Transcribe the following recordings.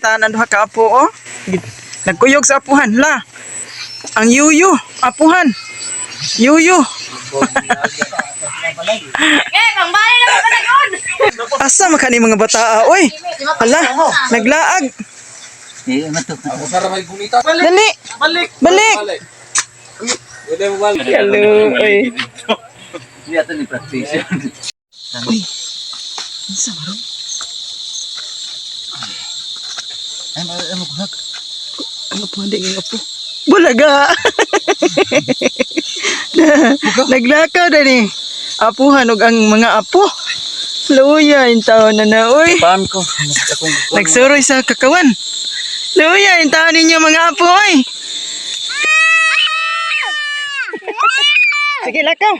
Tanan duha ka apo oh. Nagkuyog sa apuhan la. Ang yuyo, apuhan. Yuyo. Eh, pangbali na mo panagon. Asa man kani mga bataa oy? Hala, naglaag. Eh, ano to? Dali. Balik! Balik. Wala mo balik. Hello, oy. Hindi ato ni practice. Uy. Unsa maron? Ay, ay, magulag. Ang apuhan di ang apo. Bulaga. Naglakaw dani. Apuhan og ang mga apo. Luya in taon na na oy. Paan ko? Nagsuroy sa kakawan. Luya, yung taon ninyo mga apo, oy. Sige, lakaw.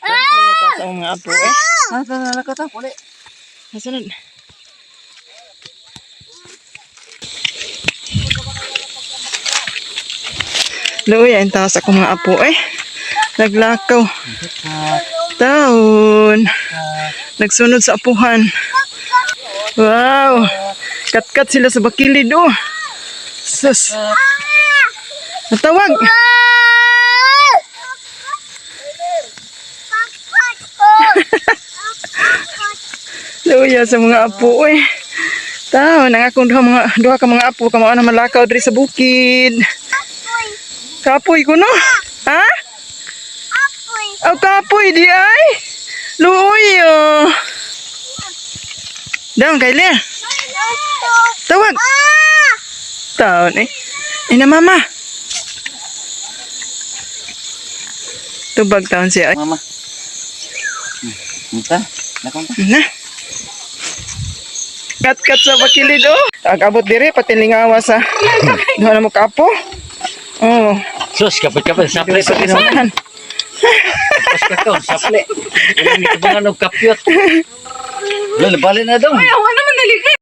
Ah! Sa mga apo, eh. Ah, tara, tara, tara, puli. Nasunod. Luya, yung taas ako mga apo, eh. Naglakaw. Taon. Nagsunod sa apuhan. Wow. Katkat sila sa bakilid, oh. Sus. Natawag. Luya sa mga apo, oy. Taon, ang akong duha ka mga apo, kamao na malakaw diri sa bukid. Kapoy ko no? Ha? Kapoy. Oh, kapoy di ay. Luoy oh. Dang kay Lea. Tawag. Taon eh. Ina mama. Tubag taon siya. Ay. Mama. Unta? Nakon. Na. Kat-kat sa bakilid oh. Ang abot dire pati lingawa sa duha na mo kapo. Oh, Sus, kapit-kapit. Saple sa pa rin. pinunahan. Tapos ka to, saple. Wala ni kabangan og kapyot. Wala, bali na daw. Ay, wala.